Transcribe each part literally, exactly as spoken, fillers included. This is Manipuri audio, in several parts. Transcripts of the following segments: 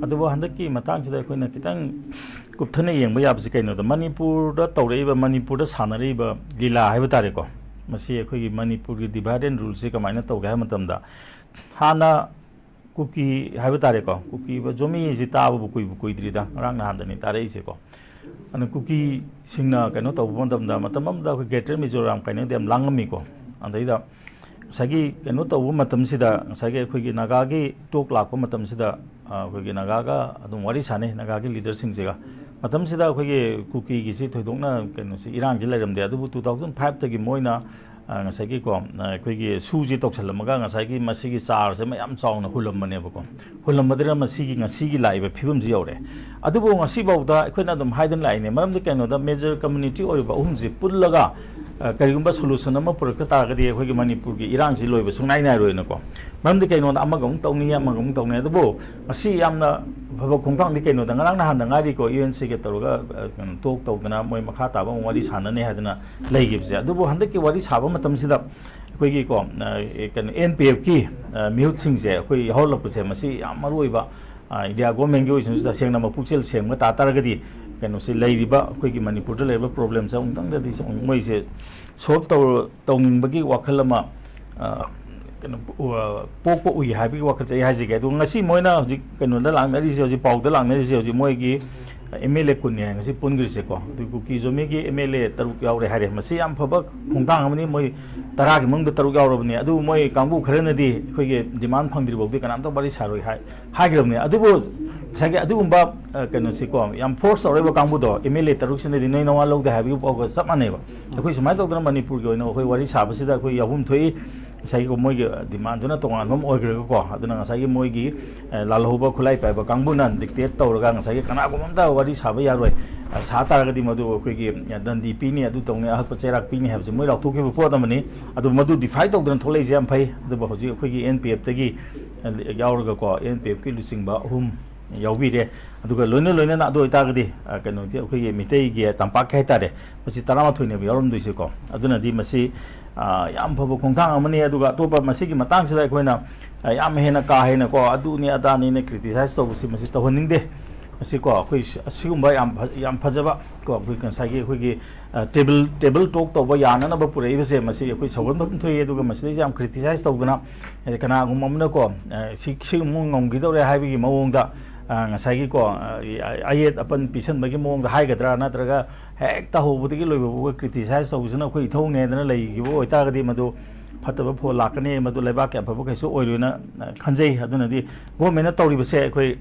ꯑꯗꯨꯕꯨ ꯍꯟꯗꯛꯀꯤ ꯃꯇꯥꯡꯁꯤꯗ ꯑꯩꯈꯣꯏꯅ ꯈꯤꯇꯪ ꯀꯨꯞꯊꯅ ꯌꯦꯡꯕ ꯌꯥꯕꯁꯤ ꯀꯩꯅꯣꯗ, ꯃꯅꯤꯄꯨꯔꯗ ꯇꯧꯔꯛꯏꯕ, ꯃꯅꯤꯄꯨꯔꯗ ꯁꯥꯟꯅꯔꯛꯏꯕ ꯂꯤꯂꯥ ꯍꯥꯏꯕ ꯇꯥꯔꯦꯀꯣ, ꯃꯁꯤ ꯑꯩꯈꯣꯏꯒꯤ ꯃꯅꯤꯄꯨꯔꯒꯤ divide and ruleꯁꯦ ꯀꯃꯥꯏꯅ ꯇꯧꯒꯦ ꯍꯥꯏꯕ ꯃꯇꯝꯗ, ꯍꯥꯟꯅ ꯀꯨꯀꯤ ꯍꯥꯏꯕ ꯇꯥꯔꯦꯀꯣ, ꯀꯨꯀꯤ ꯖꯣꯃꯤꯁꯤ ꯇꯥꯕꯕꯨ ꯀꯨꯏꯕꯨ ꯀꯨꯏꯗ꯭ꯔꯤꯗ, ꯉꯔꯥꯡ ꯅꯍꯥꯟꯗꯅꯤ ꯇꯥꯔꯛꯏꯁꯦꯀꯣ꯫ ꯑꯗꯨꯅ ꯀꯨꯀꯤꯁꯤꯡꯅ ꯀꯩꯅꯣ ꯇꯧꯕ ꯃꯇꯝꯗ, ꯃꯇꯝ ꯑꯃꯗ ꯑꯩꯈꯣꯏ Greater Mizoram ꯀꯩꯅꯣꯗꯤ ꯌꯥꯝ ꯂꯥꯡꯉꯝꯃꯤꯀꯣ꯫ ꯑꯗꯩꯗ ꯉꯁꯥꯏꯒꯤ ꯀꯩꯅꯣ ꯇꯧꯕ ꯃꯇꯝꯁꯤꯗ, ꯉꯁꯥꯏꯒꯤ ꯑꯩꯈꯣꯏꯒꯤ ꯅꯥꯒꯥꯒꯤ talk ꯂꯥꯛꯄ ꯃꯇꯝꯁꯤꯗ, ꯑ, ꯑꯩꯈꯣꯏꯒꯤ ꯅꯥꯒꯥꯒ ꯑꯗꯨꯝ ꯋꯥꯔꯤ ꯁꯥꯟꯅꯩ, ꯅꯥꯒꯥꯒꯤ leaderꯁꯤꯡꯁꯤꯒ꯫ ꯃꯇꯝꯁꯤꯗ ꯑꯩꯈꯣꯏꯒꯤ ꯀꯨꯀꯤꯒꯤꯁꯤ ꯊꯣꯏꯗꯣꯛꯅ ꯀꯩꯅꯣꯁꯤ, ꯏꯔꯥꯡꯁꯤ ꯂꯩꯔꯝꯗꯦ꯫ ꯑꯗꯨꯕꯨ two thousand fiveꯇꯒꯤ ꯃꯣꯏꯅ, ꯑ, ꯉꯁꯥꯏꯒꯤꯀꯣ, ꯑ, ꯑꯩꯈꯣꯏꯒꯤ ꯁꯨꯁꯤ ꯇꯧꯁꯜꯂꯝꯃꯒ ꯉꯁꯥꯏꯒꯤ ꯃꯁꯤꯒꯤ ꯆꯥꯔꯁꯦ ꯃꯌꯥꯝ ꯆꯥꯎꯅ ꯍꯨꯜꯂꯝꯕꯅꯦꯕꯀꯣ꯫ ꯍꯨꯜꯂꯝꯕꯗꯨꯅ ꯃꯁꯤꯒꯤ, ꯉꯁꯤꯒꯤ ꯂꯥꯛꯏꯕ ꯐꯤꯕꯝꯁꯤ ꯌꯧꯔꯦ꯫ ꯑꯗꯨꯕꯨ ꯉꯁꯤꯐꯥꯎꯗ ꯑꯩꯈꯣꯏꯅ ꯑꯗꯨꯝ ꯍꯥꯏꯗꯅ ꯂꯥꯛꯏꯅꯦ꯫ ꯃꯔꯝꯗꯤ ꯀꯩꯅꯣꯗ, major community ꯑꯣꯏꯔꯤꯕ ꯑꯍꯨꯝꯁꯤ ꯄꯨꯜꯂꯒ, ꯑ, ꯀꯔꯤꯒꯨꯝꯕ solution ꯑꯃ ꯄꯨꯔꯛꯇ ꯇꯥꯔꯒꯗꯤ ꯑꯩꯈꯣꯏꯒꯤ ꯃꯅꯤꯄꯨꯔꯒꯤ ꯏꯔꯥꯡꯁꯤ ꯂꯣꯏꯕ ꯁꯨꯡꯅꯥꯏ ꯅꯥꯏꯔꯣꯏꯅꯀꯣ꯫ ꯃꯔꯝꯗꯤ ꯀꯩꯅꯣꯗ, ꯑꯃꯒ ꯑꯃꯨꯛ ꯇꯧꯅꯤ, ꯑꯃꯒ ꯑꯃꯨꯛ ꯇꯧꯅꯤ꯫ ꯑꯗꯨꯕꯨ ꯉꯁꯤ ꯌꯥꯝꯅ ꯐꯕ ꯈꯣꯡꯊꯥꯡꯗꯤ ꯀꯩꯅꯣꯗ, ꯉꯔꯥꯡ ꯅꯍꯥꯟꯗ ꯉꯥꯏꯔꯤꯀꯣ, UNCꯒ ꯇꯧꯔꯒ, ꯑ, ꯀꯩꯅꯣ, talk ꯇꯧꯗꯅ ꯃꯣꯏ ꯃꯈꯥ ꯇꯥꯕ ꯑꯃꯨꯛ ꯋꯥꯔꯤ ꯁꯥꯟꯅꯅꯤ ꯍꯥꯏꯗꯅ ꯂꯩꯈꯤꯕꯁꯦ꯫ ꯑꯗꯨꯕꯨ ꯍꯟꯗꯛꯀꯤ ꯋꯥꯔꯤ ꯁꯥꯕ ꯃꯇꯝꯁꯤꯗ ꯑꯩꯈꯣꯏꯒꯤꯀꯣ, ꯑ, ꯀꯩꯅꯣ, NPFꯀꯤ, ꯑ, ꯃꯤꯍꯨꯠꯁꯤꯡꯁꯦ ꯑꯩꯈꯣꯏ ꯌꯥꯎꯍꯜꯂꯛꯄꯁꯦ, ꯃꯁꯤ ꯌꯥꯝ ꯃꯔꯨ ꯑꯣꯏꯕ꯫ ꯑ, India governmentꯀꯤ ꯑꯣꯏꯁꯅꯨ, ꯇꯁꯦꯡꯅ ꯃꯄꯨꯛꯆꯦꯜ ꯁꯦꯡꯕ ꯇꯥ ꯇꯥꯔꯒꯗꯤ, ꯀꯩꯅꯣꯁꯤ, ꯂꯩꯔꯤꯕ ꯑꯩꯈꯣꯏꯒꯤ ꯃꯅꯤꯄꯨꯔꯗ ꯂꯩꯔꯤꯕ problemꯁꯦ ꯑꯃꯨꯛꯇꯪꯗꯗꯤ ꯁꯨꯝ ꯃꯣꯏꯁꯦ solve ꯇꯧ-, ꯇꯧꯅꯤꯡꯕꯒꯤ ꯋꯥꯈꯜ ꯑꯃ, ꯑ, ꯀꯩꯅꯣ, ꯑ, ꯄꯣꯛꯄ ꯎꯏ ꯍꯥꯏꯕꯒꯤ ꯋꯥꯈꯜꯁꯦ ꯑꯩ ꯍꯥꯏꯖꯒꯦ꯫ ꯑꯗꯣ ꯉꯁꯤ ꯃꯣꯏꯅ ꯍꯧꯖꯤꯛ ꯀꯩꯅꯣꯗ ꯂꯥꯛꯅꯔꯤꯁꯦ, ꯍꯧꯖꯤꯛ ꯄꯥꯎꯗ ꯂꯥꯛꯅꯔꯤꯁꯦ, ꯍꯧꯖꯤꯛ ꯃꯣꯏꯒꯤ MLA ꯀꯨꯟꯅꯤ ꯍꯥꯏ ꯉꯁꯤ ꯄꯨꯟꯈ꯭ꯔꯤꯁꯦꯀꯣ꯫ ꯑꯗꯨ ꯀꯨꯀꯤ ꯖꯣꯃꯤꯒꯤ MLA ꯇꯔꯨꯛ ꯌꯥꯎꯔꯦ ꯍꯥꯏꯔꯦ꯫ ꯃꯁꯤ ꯌꯥꯝ ꯐꯕ ꯈꯣꯡꯊꯥꯡ ꯑꯃꯅꯤ꯫ ꯃꯣꯏ ꯇꯔꯥꯒꯤ ꯃꯅꯨꯡꯗ ꯇꯔꯨꯛ ꯌꯥꯎꯔꯕꯅꯤ꯫ ꯑꯗꯨꯕꯨ ꯃꯣꯏ ꯀꯥꯡꯕꯨ ꯈꯔꯅꯗꯤ ꯑꯩꯈꯣꯏꯒꯤ demand ꯐꯪꯗ꯭ꯔꯤ ꯐꯥꯎꯗꯤ ꯀꯅꯥꯝꯇ ꯋꯥꯔꯤ ꯁꯥꯔꯣꯏ ꯍꯥꯏ, ꯍꯥꯏꯈ꯭ꯔꯕꯅꯤ꯫ ꯑꯗꯨꯕꯨ ꯉꯁꯥꯏꯒꯤ ꯑꯗꯨꯒꯨꯝꯕ, ꯑ, ꯀꯩꯅꯣꯁꯤꯀꯣ, ꯌꯥꯝ force ꯇꯧꯔꯛꯏꯕ ꯀꯥꯡꯕꯨꯗꯣ, MLA ꯇꯔꯨꯛꯁꯤꯅꯗꯤ ꯅꯣꯏ ꯅꯋꯥ ꯂꯧꯗꯦ ꯍꯥꯏꯕꯒꯤ ꯄꯥꯎꯒ ꯆꯞ ꯃꯥꯟꯅꯩꯕ꯫ ꯑꯩꯈꯣꯏ ꯁꯨꯃꯥꯏꯅ ꯇꯧꯗꯅ ꯃꯅꯤꯄꯨꯔꯒꯤ ꯑꯣꯏꯅ ꯑꯩꯈꯣꯏ ꯋꯥꯔꯤ ꯁꯥꯕꯁꯤꯗ ꯑꯩꯈꯣꯏ ꯌꯥꯎꯐꯝ ꯊꯣꯛꯏ꯫ ꯉꯁꯥꯏꯒꯤ ꯃꯣꯏꯒꯤ demandꯗꯨꯅ ꯇꯣꯉꯥꯟꯕ ꯑꯃ ꯑꯣꯏꯈ꯭ꯔꯒꯀꯣ꯫ ꯑꯗꯨꯅ ꯉꯁꯥꯏꯒꯤ ꯃꯣꯏꯒꯤ, ꯑ, ꯂꯥꯜꯍꯧꯕ ꯈꯨꯠꯂꯥꯏ ꯄꯥꯏꯕ ꯀꯥꯡꯕꯨꯅ dictate ꯇꯧꯔꯒ ꯉꯁꯥꯏꯒꯤ ꯀꯅꯥꯒꯨꯝꯕ ꯑꯝꯇ ꯋꯥꯔꯤ ꯁꯥꯕ ꯌꯥꯔꯣꯏ, ꯑ, ꯁꯥ ꯇꯥꯔꯒꯗꯤ ꯃꯗꯨ ꯑꯩꯈꯣꯏꯒꯤ, ꯑ, ꯗꯟꯗꯤ ꯄꯤꯅꯤ, ꯑꯗꯨ ꯇꯧꯅꯤ, ꯑꯍꯛꯄ ꯆꯩꯔꯥꯛ ꯄꯤꯅꯤ ꯍꯥꯏꯕꯁꯦ ꯃꯣꯏ ꯂꯥꯎꯊꯣꯛꯈꯤꯕ ꯄꯣꯠ ꯑꯃꯅꯤ꯫ ꯑꯗꯨ ꯃꯗꯨ defy ꯇꯧꯗꯅ ꯊꯣꯛꯂꯛꯏꯁꯦ ꯌꯥꯝ ꯐꯩ꯫ ꯑꯗꯨꯕꯨ ꯍꯧꯖꯤꯛ ꯑꯩꯈꯣꯏꯒꯤ NPFꯇꯒꯤ, ꯑ, ꯌꯥꯎꯔꯒꯀꯣ, NPFꯀꯤ ꯂꯨꯆꯤꯡꯕ ꯑꯍꯨꯝ ꯌꯥꯎꯕꯤꯔꯦ꯫ ꯑꯗꯨꯒ ꯂꯣꯏꯅ ꯂꯣꯏꯅꯅ ꯑꯗꯨ ꯑꯣꯏꯇꯥꯔꯒꯗꯤ, ꯑ, ꯀꯩꯅꯣꯗꯤ ꯑꯩꯈꯣꯏꯒꯤ ꯃꯤꯇꯩꯒꯤ ꯇꯝꯄꯥꯛꯀꯤ ꯍꯥꯏꯇꯥꯔꯦ, ꯃꯁꯤ ꯇꯔꯥꯃꯥꯊꯣꯏꯅꯦꯕ ꯌꯥꯎꯔꯝꯗꯣꯏꯁꯦꯀꯣ꯫ ꯑꯗꯨꯅꯗꯤ ꯃꯁꯤ, ꯑ, ꯌꯥꯝ ꯐꯕ ꯈꯣꯡꯊꯥꯡ ꯑꯃꯅꯤ꯫ ꯑꯗꯨꯒ ꯑꯇꯣꯞꯄ ꯃꯁꯤꯒꯤ ꯃꯇꯥꯡꯁꯤꯗ ꯑꯩꯈꯣꯏꯅ ꯑ, ꯌꯥꯝ ꯍꯦꯟꯅ ꯀꯥ ꯍꯦꯟꯅꯀꯣ, ꯑꯗꯨꯅꯤ ꯑꯗꯥꯅꯤꯅ criticize ꯇꯧꯕꯁꯤ ꯃꯁꯤ ꯇꯧꯍꯟꯅꯤꯡꯗꯦ꯫ ꯃꯁꯤꯀꯣ, ꯑꯩꯈꯣꯏ ꯁꯤ-, ꯑꯁꯤꯒꯨꯝꯕ ꯌꯥꯝ ꯐ-, ꯌꯥꯝ ꯐꯖꯕ ꯀꯣ, ꯑꯩꯈꯣꯏ ꯉꯁꯥꯏꯒꯤ ꯑꯩꯈꯣꯏꯒꯤ, ꯑ, table, table talk ꯇꯧꯕ ꯌꯥꯅꯅꯕ ꯄꯨꯔꯛꯏꯕꯁꯦ, ꯃꯁꯤ ꯑꯩꯈꯣꯏ ꯁꯧꯒꯟꯐꯝ ꯊꯣꯛꯏ꯫ ꯑꯗꯨꯒ ꯃꯁꯤꯗꯩꯁꯤ ꯌꯥꯝ criticize ꯇꯧꯗꯅ, ꯑ, ꯀꯅꯥꯒꯨꯝꯕ ꯑꯃꯅꯀꯣ, ꯑ, ꯁꯤ, ꯁꯤꯒꯨꯝꯕ ꯉꯝꯈꯤꯗꯧꯔꯦ ꯍꯥꯏꯕꯒꯤ ꯃꯑꯣꯡꯗ, ꯑ, ꯉꯁꯥꯏꯒꯤꯀꯣ, ꯑ, ꯑ, ꯑꯌꯦꯠ ꯑꯄꯟ ꯄꯤꯁꯟꯕꯒꯤ ꯃꯑꯣꯡꯗ ꯍꯥꯏꯒꯗ꯭ꯔꯥ, ꯅꯠꯇ꯭ꯔꯒ ꯍꯦꯛꯇ ꯍꯧꯕꯗꯒꯤ ꯂꯣꯏꯕ ꯐꯥꯎꯕ criticize ꯇꯧꯕꯁꯤꯅ ꯑꯩꯈꯣꯏ ꯏꯊꯧꯅꯦꯗꯅ ꯂꯩꯈꯤꯕ ꯑꯣꯏꯇꯥꯔꯒꯗꯤ, ꯃꯗꯨ ꯐꯠꯇꯕ ꯐꯣꯜ ꯂꯥꯛꯀꯅꯤ, ꯃꯗꯨ ꯂꯩꯕꯥꯛꯀꯤ ꯑꯐꯕ ꯀꯩꯁꯨ ꯑꯣꯏꯔꯣꯏꯅ, ꯑ, ꯈꯟꯖꯩ꯫ ꯑꯗꯨꯅꯗꯤ ꯒꯣꯔꯃꯦꯟꯅ ꯇꯧꯔꯤꯕꯁꯦ ꯑꯩꯈꯣꯏ,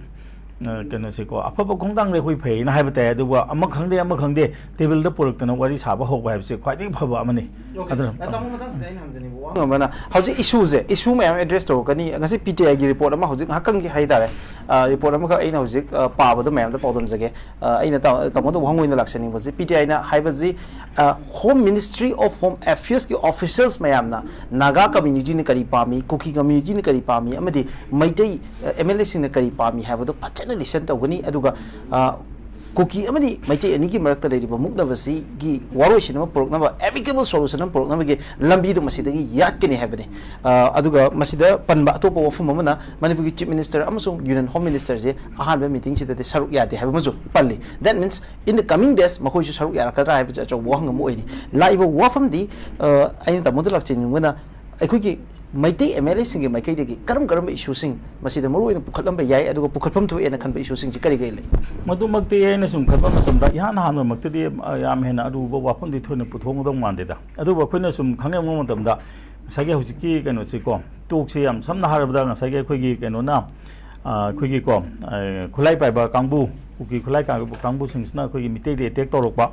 ꯑ, ꯀꯩꯅꯣꯁꯦꯀꯣ, ꯑꯐꯕ ꯈꯣꯡꯊꯥꯡꯗ ꯑꯩꯈꯣꯏ ꯐꯩꯅ ꯍꯥꯏꯕ ꯇꯥꯏ, ꯑꯗꯨꯒ ꯑꯃ ꯈꯪꯗꯦ ꯑꯃ ꯈꯪꯗꯦ ꯇꯦꯕꯜꯗ ꯄꯨꯔꯛꯇꯅ ꯋꯥꯔꯤ ꯁꯥꯕ ꯍꯧꯕ ꯍꯥꯏꯕꯁꯦ ꯈ꯭ꯋꯥꯏꯗꯒꯤ ꯐꯕ ꯑꯃꯅꯤ꯫ ꯑꯣꯀꯦ꯫ ꯑꯗꯨꯅ ꯑ, ꯇꯥꯃꯣ, ꯃꯊꯪꯁꯤꯗ ꯑꯩꯅ ꯍꯪꯖꯅꯤꯡꯕ ꯋꯥ ꯑꯃꯅ, ꯍꯧꯖꯤꯛ ꯏꯁꯨꯁꯦ, ꯏꯁꯨ ꯃꯌꯥꯝ ꯑꯦꯗ꯭ꯔꯦꯁ ꯇꯧꯔꯛꯀꯅꯤ꯫ ꯉꯁꯤ ꯄꯤ ꯇꯤ ꯑꯥꯏꯒꯤ ꯔꯤꯄꯣꯔꯠ ꯑꯃ ꯍꯧꯖꯤꯛ ꯉꯥꯏꯍꯥꯛꯇꯪꯒꯤ ꯍꯥꯏ ꯇꯥꯔꯦ, ꯑ, ꯔꯤꯄꯣꯔꯠ ꯑꯃꯈꯛ ꯑꯩꯅ ꯍꯧꯖꯤꯛ, ꯑ, ꯄꯥꯕꯗ ꯃꯌꯥꯝꯗ ꯄꯥꯎꯗꯝꯖꯒꯦ꯫ ꯑ, ꯑꯩꯅ ꯇꯥ-, ꯇꯥꯃꯣꯗ ꯋꯥꯍꯪ ꯑꯣꯏꯅ ꯂꯥꯛꯆꯅꯤꯡꯕꯁꯦ, ꯄꯤ ꯇꯤ ꯑꯥꯏꯅ ꯍꯥꯏꯕꯁꯤ, ꯑ, Home Ministry of Home Affairsꯀꯤ officials ꯃꯌꯥꯝꯅ ꯅꯥꯒꯥ communityꯅ ꯀꯔꯤ ꯄꯥꯝꯃꯤ, ꯀꯨꯀꯤ communityꯅ ꯀꯔꯤ ꯄꯥꯝꯃꯤ, ꯑꯃꯗꯤ ꯃꯩꯇꯩ, ꯑ, ꯑꯦꯝ ꯑꯦꯜ ꯑꯦꯁꯤꯡꯅ ꯀꯔꯤ ꯄꯥꯝꯃꯤ ꯍꯥꯏꯕꯗꯨ ꯐꯖꯅ listen ꯇꯧꯒꯅꯤ꯫ ꯑꯗꯨꯒ, ꯑ, ꯀꯨꯀꯤ ꯑꯃꯗꯤ ꯃꯩꯇꯩ ꯑꯅꯤꯒꯤ ꯃꯔꯛꯇ ꯂꯩꯔꯤꯕ ꯃꯨꯛꯅꯕꯁꯤꯒꯤ ꯋꯥꯔꯣꯏꯁꯤꯟ ꯑꯃ ꯄꯨꯔꯛꯅꯕ, amicable solution ꯑꯃ ꯄꯨꯔꯛꯅꯕꯒꯤ ꯂꯝꯕꯤꯗꯨ ꯃꯁꯤꯗꯒꯤ ꯌꯥꯠꯀꯅꯤ ꯍꯥꯏꯕꯅꯤ꯫ ꯑ, ꯑꯗꯨꯒ ꯃꯁꯤꯗ ꯄꯟꯕ ꯑꯇꯣꯞꯄ ꯋꯥꯐꯝ ꯑꯃꯅ, ꯃꯅꯤꯄꯨꯔꯒꯤ Chief Minister ꯑꯃꯁꯨꯡ Union Home Ministerꯁꯦ ꯑꯍꯥꯟꯕ meetingꯁꯤꯗꯗꯤ ꯁꯔꯨꯛ ꯌꯥꯗꯦ ꯍꯥꯏꯕ ꯑꯃꯁꯨ ꯄꯜꯂꯤ꯫ That means, in the coming days ꯃꯈꯣꯏꯁꯨ ꯁꯔꯨꯛ ꯌꯥꯔꯛꯀꯗ꯭ꯔꯥ ꯍꯥꯏꯕꯁꯦ ꯑꯆꯧꯕ ꯋꯥꯍꯪ ꯑꯃ ꯑꯣꯏꯔꯤ꯫ ꯂꯥꯛꯏꯕ ꯋꯥꯐꯝꯗꯤ, ꯑ, ꯑꯩꯅ ꯇꯥꯃꯣꯗ ꯂꯥꯛꯆꯅꯤꯡꯕꯅ, ꯑꯩꯈꯣꯏꯒꯤ ꯃꯩꯇꯩ ꯑꯦꯝ ꯑꯦꯜ ꯑꯦꯁꯤꯡꯒꯤ ꯃꯥꯏꯀꯩꯗꯒꯤ ꯀꯔꯝ ꯀꯔꯝꯕ ꯏꯁꯨꯁꯤꯡ ꯃꯁꯤꯗ ꯃꯔꯨꯑꯣꯏꯅ ꯄꯨꯈꯠꯂꯝꯕ ꯌꯥꯏ, ꯑꯗꯨꯒ ꯄꯨꯈꯠꯐꯝ ꯊꯣꯛꯑꯦꯅ ꯈꯟꯕ ꯏꯁꯨꯁꯤꯡꯁꯤ ꯀꯔꯤ ꯀꯔꯤ ꯂꯩ? ꯃꯗꯨꯃꯛꯇꯤ ꯑꯩꯅ ꯁꯨꯝ ꯈꯟꯕ ꯃꯇꯝꯗ, ꯏꯍꯥꯟ ꯍꯥꯟꯕꯃꯛꯇꯗꯤ, ꯑ, ꯌꯥꯝ ꯍꯦꯟꯅ ꯑꯔꯨꯕ ꯋꯥꯐꯝꯗꯤ ꯊꯣꯏꯅ ꯄꯨꯊꯣꯛꯀꯗꯧ ꯃꯥꯟꯗꯦꯗ꯫ ꯑꯗꯨꯕꯨ ꯑꯩꯈꯣꯏꯅ ꯁꯨꯝ ꯈꯪꯅꯤꯡꯕ ꯃꯇꯝꯗ, ꯉꯁꯥꯏꯒꯤ ꯍꯧꯖꯤꯛꯀꯤ ꯀꯩꯅꯣꯁꯤꯀꯣ, ꯇꯣꯛꯁꯤ ꯌꯥꯝ ꯁꯝꯅ ꯍꯥꯏꯔꯕꯗ, ꯉꯁꯥꯏꯒꯤ ꯑꯩꯈꯣꯏꯒꯤ ꯀꯩꯅꯣꯅ, ꯑ, ꯑꯩꯈꯣꯏꯒꯤꯀꯣ, ꯑ, ꯈꯨꯠꯂꯥꯏ ꯄꯥꯏꯕ ꯀꯥꯡꯕꯨ, ꯀꯨꯀꯤ ꯈꯨꯠꯂꯥꯏ ꯀꯥꯡꯕꯨ ꯀꯥꯡꯕꯨꯁꯤꯡꯁꯤꯅ ꯑꯩꯈꯣꯏꯒꯤ ꯃꯤꯇꯩꯗ attack ꯇꯧꯔꯛꯄ,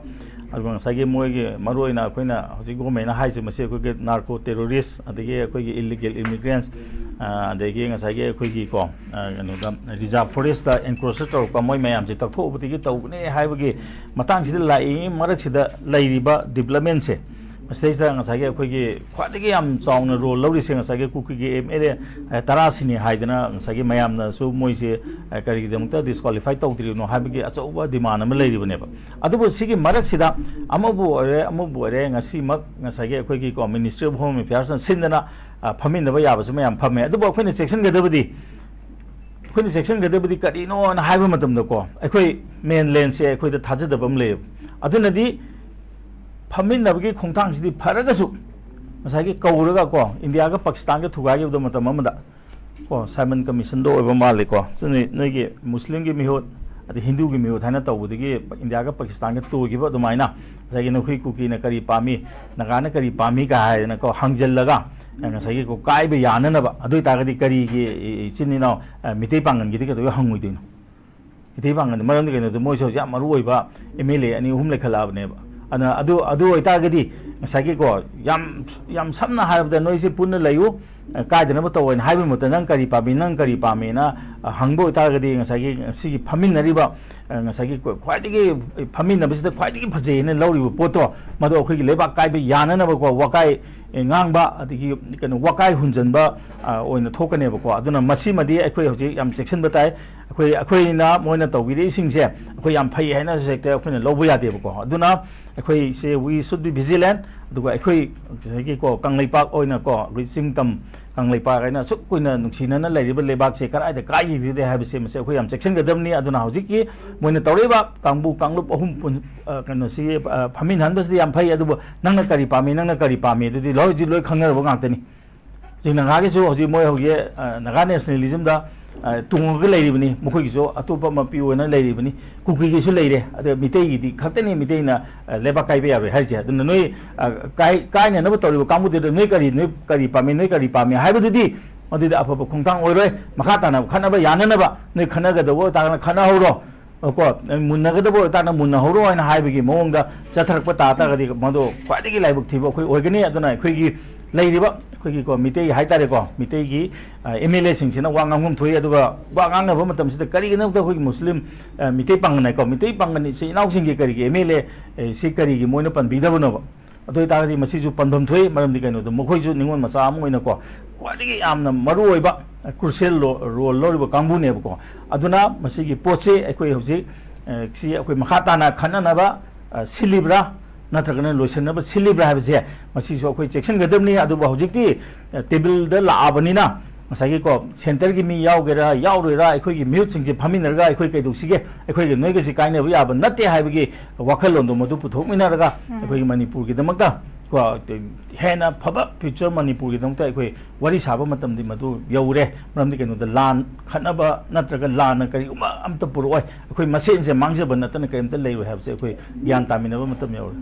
ꯑꯗꯨꯒ ꯉꯁꯥꯏꯒꯤ ꯃꯣꯏꯒꯤ ꯃꯔꯨꯑꯣꯏꯅ ꯑꯩꯈꯣꯏꯅ ꯍꯧꯖꯤꯛ ꯒꯣꯔꯃꯦꯟꯅ ꯍꯥꯏꯔꯤꯁꯦ, ꯃꯁꯤ ꯑꯩꯈꯣꯏꯒꯤ narco terrorist, ꯑꯗꯒꯤ ꯑꯩꯈꯣꯏꯒꯤ illegal immigrants, ꯑ, ꯑꯗꯒꯤ ꯉꯁꯥꯏꯒꯤ ꯑꯩꯈꯣꯏꯒꯤꯀꯣ, ꯑ, ꯀꯩꯅꯣꯗ, reserve forestꯇ encroach ꯇꯧꯔꯛꯄ ꯃꯣꯏ ꯃꯌꯥꯝꯁꯦ ꯇꯛꯊꯣꯛꯎꯕꯗꯒꯤ ꯇꯧꯕꯅꯦ ꯍꯥꯏꯕꯒꯤ ꯃꯇꯥꯡꯁꯤꯗ ꯂꯥꯛꯏꯉꯩ ꯃꯔꯛꯁꯤꯗ ꯂꯩꯔꯤꯕ developmentꯁꯦ, ꯃꯁꯤꯗꯩꯁꯤꯗ ꯉꯁꯥꯏꯒꯤ ꯑꯩꯈꯣꯏꯒꯤ ꯈ꯭ꯋꯥꯏꯗꯒꯤ ꯌꯥꯝ ꯆꯥꯎꯅ ꯔꯣꯜ ꯂꯧꯔꯤꯁꯦ ꯉꯁꯥꯏꯒꯤ ꯀꯨꯀꯤꯒꯤ ꯑꯦꯝ ꯑꯦꯜ ꯑꯦ ꯇꯔꯥꯁꯤꯅꯤ ꯍꯥꯏꯗꯅ ꯉꯁꯥꯏꯒꯤ ꯃꯌꯥꯝꯅꯁꯨ ꯃꯣꯏꯁꯦ ꯀꯔꯤꯒꯤꯗꯃꯛꯇ ꯗꯤꯁꯀ꯭ꯋꯥꯂꯤꯐꯥꯏ ꯇꯧꯗ꯭ꯔꯤꯕꯅꯣ ꯍꯥꯏꯕꯒꯤ ꯑꯆꯧꯕ ꯗꯤꯃꯥꯟ ꯑꯃ ꯂꯩꯔꯤꯕꯅꯦꯕ꯫ ꯑꯗꯨꯕꯨ ꯁꯤꯒꯤ ꯃꯔꯛꯁꯤꯗ ꯑꯃꯕꯨ ꯑꯣꯏꯔꯦ ꯑꯃꯕꯨ ꯑꯣꯏꯔꯦ ꯉꯁꯤꯃꯛ ꯉꯁꯥꯏꯒꯤ ꯑꯩꯈꯣꯏꯒꯤ ꯀꯣ Ministry of Home Affairsꯅ ꯁꯤꯟꯗꯅ ꯐꯝꯃꯤꯟꯅꯕ ꯌꯥꯕꯁꯨ ꯃꯌꯥꯝ ꯐꯝꯃꯦ꯫ ꯑꯗꯨꯕꯨ ꯑꯩꯈꯣꯏꯅ ꯆꯦꯛꯁꯤꯟꯒꯗꯕꯗꯤ ꯑꯩꯈꯣꯏꯅ ꯆꯦꯛꯁꯤꯟꯒꯗꯕꯗꯤ ꯀꯔꯤꯅꯣꯅ ꯍꯥꯏꯕ ꯃꯇꯝꯗꯀꯣ, ꯑꯩꯈꯣꯏ ꯃꯦꯟꯂꯦꯟꯁꯦ ꯑꯩꯈꯣꯏꯗ ꯊꯥꯖꯗꯕ ꯑꯃ ꯂꯩꯌꯦꯕ꯫ ꯑꯗꯨꯅꯗꯤ ꯐꯝꯃꯤꯟꯅꯕꯒꯤ ꯈꯣꯡꯊꯥꯡꯁꯤꯗꯤ ꯐꯔꯒꯁꯨ ꯉꯁꯥꯏꯒꯤ ꯀꯧꯔꯒ ꯀꯣ, ꯏꯟꯗꯤꯌꯥꯒ ꯄꯥꯀꯤꯁꯇꯥꯟꯒ ꯊꯨꯒꯥꯏꯈꯤꯕꯗ ꯃꯇꯝ ꯑꯃꯗ ꯀꯣ, ꯁꯥꯏꯃꯟ ꯀꯃꯤꯁꯟꯗ ꯑꯣꯏꯕ ꯃꯥꯜꯂꯦꯀꯣ꯫ ꯑꯗꯨꯅ ꯅꯣꯏꯒꯤ ꯃꯨꯁꯂꯤꯝꯒꯤ ꯃꯤꯍꯨꯠ ꯑꯗꯩ ꯍꯤꯟꯗꯨꯒꯤ ꯃꯤꯍꯨꯠ ꯍꯥꯏꯅ ꯇꯧꯕꯗꯒꯤ ꯏꯟꯗꯤꯌꯥꯒ ꯄꯥꯀꯤꯁꯇꯥꯟꯒ ꯇꯣꯏꯈꯤꯕ ꯑꯗꯨꯃꯥꯏꯅ ꯉꯁꯥꯏꯒꯤ ꯅꯈꯣꯏ ꯀꯨꯀꯤꯅ ꯀꯔꯤ ꯄꯥꯝꯃꯤ, ꯅꯥꯒꯥꯅ ꯀꯔꯤ ꯄꯥꯝꯃꯤ ꯀꯥ ꯍꯥꯏꯗꯅꯀꯣ ꯍꯪꯖꯜꯂꯒ ꯉꯁꯥꯏꯒꯤ ꯀꯣ ꯀꯥꯏꯕ ꯌꯥꯅꯅꯕ꯫ ꯑꯗꯨ ꯑꯣꯏꯇꯥꯔꯒꯗꯤ ꯀꯔꯤꯒꯤ ꯏꯆꯤꯟ ꯏꯅꯥꯎ ꯃꯤꯇꯩ ꯄꯥꯡꯒꯜꯒꯤꯗꯤ ꯀꯩꯗꯧꯕꯩ ꯍꯪꯉꯣꯏꯗꯣꯏꯅꯣ? ꯃꯤꯇꯩ ꯄꯥꯡꯒꯜꯗꯤ, ꯃꯔꯝꯗꯤ ꯀꯩꯅꯣꯗ ꯃꯣꯏꯁꯨ ꯍꯧꯖꯤꯛ ꯌꯥꯝ ꯃꯔꯨ ꯑꯣꯏꯕ ꯑꯦꯝ ꯑꯦꯜ ꯑꯦ ꯑꯅꯤ ꯑꯍꯨꯝ ꯂꯩꯈꯠꯂꯛꯑꯕꯅꯦꯕ꯫ ꯑꯗꯨꯅ ꯑꯗꯨ ꯑꯗꯨ ꯑꯣꯏꯇꯥꯔꯒꯗꯤ ꯉꯁꯥꯏꯒꯤꯀꯣ ꯌꯥꯝ ꯌꯥꯝ ꯁꯝꯅ ꯍꯥꯏꯔꯕꯗ ꯅꯣꯏꯁꯦ ꯄꯨꯟꯅ ꯂꯩꯌꯨ, ꯀꯥꯏꯗꯅꯕ ꯇꯧꯑꯣꯅ ꯍꯥꯏꯕꯒꯤ ꯃꯍꯨꯠꯇ ꯅꯪ ꯀꯔꯤ ꯄꯥꯝꯃꯤ, ꯅꯪ ꯀꯔꯤ ꯄꯥꯝꯃꯤꯅ ꯍꯪꯕ ꯑꯣꯏꯇꯥꯔꯒꯗꯤ ꯉꯁꯥꯏꯒꯤ ꯁꯤꯒꯤ ꯐꯝꯃꯤꯟꯅꯔꯤꯕ ꯉꯁꯥꯏꯒꯤ ꯈ꯭ꯋꯥꯏꯗꯒꯤ ꯐꯝꯃꯤꯟꯅꯕꯁꯤꯗ ꯈ꯭ꯋꯥꯏꯗꯒꯤ ꯐꯖꯩ ꯍꯥꯏꯅ ꯂꯧꯔꯤꯕ ꯄꯣꯠꯇꯣ ꯃꯗꯨ ꯑꯩꯈꯣꯏꯒꯤ ꯂꯩꯕꯥꯛ ꯀꯥꯏꯕ ꯌꯥꯅꯅꯕꯀꯣ ꯋꯥꯀꯥꯏ ꯉꯥꯡꯕ ꯑꯗꯒꯤ ꯀꯩꯅꯣ ꯋꯥꯀꯥꯏ ꯍꯨꯟꯖꯟꯕ ꯑꯣꯏꯅ ꯊꯣꯛꯀꯅꯦꯕꯀꯣ꯫ ꯑꯗꯨꯅ ꯃꯁꯤꯃꯗꯤ ꯑꯩꯈꯣꯏ ꯍꯧꯖꯤꯛ ꯌꯥꯝ ꯆꯦꯛꯁꯤꯟꯕ ꯇꯥꯏ꯫ ꯑꯩꯈꯣꯏ ꯑꯩꯈꯣꯏꯅ ꯃꯣꯏꯅ ꯇꯧꯕꯤꯔꯛꯏꯁꯤꯡꯁꯦ ꯑꯩꯈꯣꯏ ꯌꯥꯝ ꯐꯩ ꯍꯥꯏꯅꯁꯨ ꯍꯦꯛꯇ ꯑꯩꯈꯣꯏꯅ ꯂꯧꯕ ꯌꯥꯗꯦꯕꯀꯣ꯫ ꯑꯗꯨꯅ ꯑꯩꯈꯣꯏꯁꯦ we should be vigilant꯫ ꯑꯗꯨꯒ ꯑꯩꯈꯣꯏ ꯉꯁꯥꯏꯒꯤꯀꯣ ꯀꯪꯂꯩꯄꯥꯛ ꯑꯣꯏꯅꯀꯣ ꯑꯩꯈꯣꯏ ꯆꯤꯡ ꯇꯝ ꯀꯪꯂꯩꯄꯥꯛ ꯍꯥꯏꯅ ꯑꯁꯨꯛ ꯀꯨꯏꯅ ꯅꯨꯡꯁꯤꯅꯅ ꯂꯩꯔꯤꯕ ꯂꯩꯕꯥꯛꯁꯦ ꯀꯗꯥꯏꯗ ꯀꯥꯏꯈꯤꯒꯗꯦ ꯍꯥꯏꯕꯁꯦ ꯃꯁꯤ ꯑꯩꯈꯣꯏ ꯌꯥꯝ ꯆꯦꯛꯁꯤꯟꯒꯗꯕꯅꯤ꯫ ꯑꯗꯨꯅ ꯍꯧꯖꯤꯛꯀꯤ ꯃꯣꯏꯅ ꯇꯧꯔꯛꯏꯕ ꯀꯥꯡꯕꯨ ꯀꯥꯡꯂꯨꯞ ꯑꯍꯨꯝ ꯀꯩꯅꯣꯁꯤ ꯐꯝꯃꯤꯟꯍꯟꯕꯁꯤꯗꯤ ꯌꯥꯝ ꯐꯩ꯫ ꯑꯗꯨꯕꯨ ꯅꯪꯅ ꯀꯔꯤ ꯄꯥꯝꯃꯤ, ꯅꯪꯅ ꯀꯔꯤ ꯄꯥꯝꯃꯤ, ꯑꯗꯨꯗꯤ ꯂꯣꯏ ꯍꯧꯖꯤꯛ ꯂꯣꯏ ꯈꯪꯅꯔꯕ ꯉꯥꯛꯇꯅꯤ꯫ ꯍꯧꯖꯤꯛ ꯅꯥꯒꯥꯒꯤꯁꯨ ꯍꯧꯖꯤꯛ ꯃꯣꯏ ꯍꯧꯖꯤꯛ ꯅꯥꯒꯥ ꯅꯦꯁꯅꯦꯂꯤꯖꯝꯗ ꯇꯣꯡꯉꯒ ꯂꯩꯔꯤꯕꯅꯤ꯫ ꯃꯈꯣꯏꯒꯤꯁꯨ ꯑꯇꯣꯞꯄ ꯑꯃ ꯄꯤꯌꯣꯅ ꯂꯩꯔꯤꯕꯅꯤ꯫ ꯀꯨꯀꯤꯒꯤꯁꯨ ꯂꯩꯔꯦ꯫ ꯑꯗ ꯃꯤꯇꯩꯒꯤꯗꯤ ꯈꯛꯇꯅꯤ ꯃꯤꯇꯩꯅ ꯂꯩꯕꯥꯛ ꯀꯥꯏꯕ ꯌꯥꯔꯣꯏ ꯍꯥꯏꯔꯤꯁꯦ꯫ ꯑꯗꯨꯅ ꯅꯣꯏ ꯀꯥꯏꯅꯅꯕ ꯇꯧꯔꯤꯕ ꯀꯥꯡꯕꯨꯗꯨꯗ ꯅꯣꯏ ꯀꯔꯤ ꯅꯣꯏ ꯀꯔꯤ ꯄꯥꯝꯃꯤ, ꯅꯣꯏ ꯀꯔꯤ ꯄꯥꯝꯃꯤ ꯍꯥꯏꯕꯗꯨꯗꯤ ꯃꯗꯨꯗꯤ ꯑꯐꯕ ꯈꯣꯡꯊꯥꯡ ꯑꯣꯏꯔꯣꯏ꯫ ꯃꯈꯥ ꯇꯥꯅ ꯈꯠꯅꯕ ꯌꯥꯅꯅꯕ ꯅꯣꯏ ꯈꯠꯅꯒꯗꯧꯕ ꯑꯣꯏꯇꯥꯔꯒꯅ ꯈꯠꯅꯍꯧꯔꯣ꯫ ꯀꯣ ꯃꯨꯟꯅꯒꯗꯕ ꯑꯣꯏꯇꯥꯔꯅ ꯃꯨꯟꯅꯍꯧꯔꯣ ꯍꯥꯏꯅ ꯍꯥꯏꯕꯒꯤ ꯃꯑꯣꯡꯗ ꯆꯠꯊꯔꯛꯄ ꯇꯥ ꯇꯥꯔꯒꯗꯤ ꯃꯗꯨ ꯈ꯭ꯋꯥꯏꯗꯒꯤ ꯂꯥꯏꯕꯛ ꯊꯤꯕ ꯑꯩꯈꯣꯏ ꯑꯣꯏꯒꯅꯤ꯫ ꯑꯗꯨꯅ ꯑꯩꯈꯣꯏꯒꯤ ꯂꯩꯔꯤꯕ ꯑꯩꯈꯣꯏꯒꯤꯀꯣ ꯃꯤꯇꯩ ꯍꯥꯏꯇꯥꯔꯦꯀꯣ, ꯃꯤꯇꯩꯒꯤ ꯑꯦꯝ ꯑꯦꯜ ꯑꯦꯁꯤꯡꯁꯤꯅ ꯋꯥ ꯉꯥꯡꯐꯝ ꯊꯣꯛꯏ꯫ ꯑꯗꯨꯒ ꯋꯥ ꯉꯥꯡꯅꯕ ꯃꯇꯝꯁꯤꯗ ꯀꯔꯤꯒꯤꯅꯣꯗ ꯑꯩꯈꯣꯏꯒꯤ ꯃꯨꯁꯂꯤꯝ ꯃꯤꯇꯩ ꯄꯥꯡꯒꯜ ꯍꯥꯏꯀꯣ, ꯃꯤꯇꯩ ꯄꯥꯡꯒꯜ ꯏꯆꯤꯜ ꯏꯅꯥꯎꯁꯤꯡꯒꯤ ꯀꯔꯤꯒꯤ ꯑꯦꯝ ꯑꯦꯜ ꯑꯦ ꯁꯤ ꯀꯔꯤꯒꯤ ꯃꯣꯏꯅ ꯄꯟꯕꯤꯗꯕꯅꯣꯕ? ꯑꯗꯨ ꯑꯣꯏꯇꯥꯔꯒꯗꯤ ꯃꯁꯤꯁꯨ ꯄꯟꯐꯝ ꯊꯣꯛꯏ꯫ ꯃꯔꯝꯗꯤ ꯀꯩꯅꯣꯗ, ꯃꯈꯣꯏꯁꯨ ꯅꯤꯉꯣꯜ ꯃꯆꯥ ꯑꯃ ꯑꯣꯏꯅꯀꯣ, ꯈ꯭ꯋꯥꯏꯗꯒꯤ ꯌꯥꯝꯅ ꯃꯔꯨ ꯑꯣꯏꯕ, crucial role ꯂꯧꯔꯤꯕ ꯀꯥꯡꯕꯨꯅꯦꯕꯀꯣ꯫ ꯑꯗꯨꯅ ꯃꯁꯤꯒꯤ ꯄꯣꯠꯁꯤ ꯑꯩꯈꯣꯏ ꯍꯧꯖꯤꯛ, ꯑ, ꯁꯤ ꯑꯩꯈꯣꯏ ꯃꯈꯥ ꯇꯥꯅ ꯈꯟꯅꯅꯕ, ꯑ, ꯁꯤꯜꯂꯤꯕ꯭ꯔꯥ ꯅꯠꯇ꯭ꯔꯒꯅ ꯂꯣꯏꯁꯤꯟꯅꯕ ꯁꯤꯜꯂꯤꯕ꯭ꯔꯥ ꯍꯥꯏꯕꯁꯦ ꯃꯁꯤꯁꯨ ꯑꯩꯈꯣꯏ ꯆꯦꯛꯁꯤꯟꯒꯗꯕꯅꯤ꯫ ꯑꯗꯨꯕꯨ ꯍꯧꯖꯤꯛꯇꯤ, ꯑ, ꯇꯦꯕꯜꯗ ꯂꯥꯛꯑꯕꯅꯤꯅ, ꯉꯁꯥꯏꯒꯤꯀꯣ, centreꯒꯤ ꯃꯤ ꯌꯥꯎꯒꯦꯔꯥ ꯌꯥꯎꯔꯣꯏꯔꯥ, ꯑꯩꯈꯣꯏꯒꯤ ꯃꯤꯍꯨꯠꯁꯤꯡꯁꯦ ꯐꯝꯃꯤꯟꯅꯔꯒ ꯑꯩꯈꯣꯏ ꯀꯩꯗꯧꯁꯤꯒꯦ, ꯑꯩꯈꯣꯏꯒ ꯅꯣꯏꯒꯁꯤ ꯀꯥꯏꯅꯕ ꯌꯥꯕ ꯅꯠꯇꯦ ꯍꯥꯏꯕꯒꯤ ꯋꯥꯈꯜꯂꯣꯟꯗꯣ ꯃꯗꯨ ꯄꯨꯊꯣꯛꯃꯤꯟꯅꯔꯒ, ꯎꯝ꯫ ꯑꯩꯈꯣꯏꯒꯤ ꯃꯅꯤꯄꯨꯔꯒꯤꯗꯃꯛꯇ ꯀꯣ, ꯍꯦꯟꯅ ꯐꯕ future ꯃꯅꯤꯄꯨꯔꯒꯤꯗꯃꯛꯇ ꯑꯩꯈꯣꯏ ꯋꯥꯔꯤ ꯁꯥꯕ ꯃꯇꯝꯗꯤ ꯃꯗꯨ ꯌꯧꯔꯦ꯫ ꯃꯔꯝꯗꯤ ꯀꯩꯅꯣꯗ, ꯂꯥꯟ ꯈꯠꯅꯕ ꯅꯠꯇ꯭ꯔꯒ ꯂꯥꯟꯅ ꯀꯔꯤꯒꯨꯝꯕ ꯑꯝꯇ ꯄꯨꯔꯛꯑꯣꯏ꯫ ꯑꯩꯈꯣꯏ ꯃꯁꯦꯟꯁꯦ ꯃꯥꯡꯖꯕ ꯅꯠꯇꯅ ꯀꯔꯤꯝꯇ ꯂꯩꯔꯣꯏ ꯍꯥꯏꯕꯁꯦ ꯑꯩꯈꯣꯏ ꯒ꯭ꯌꯥꯟ ꯇꯥꯃꯤꯟꯅꯕ ꯃꯇꯝ ꯌꯧꯔꯦ꯫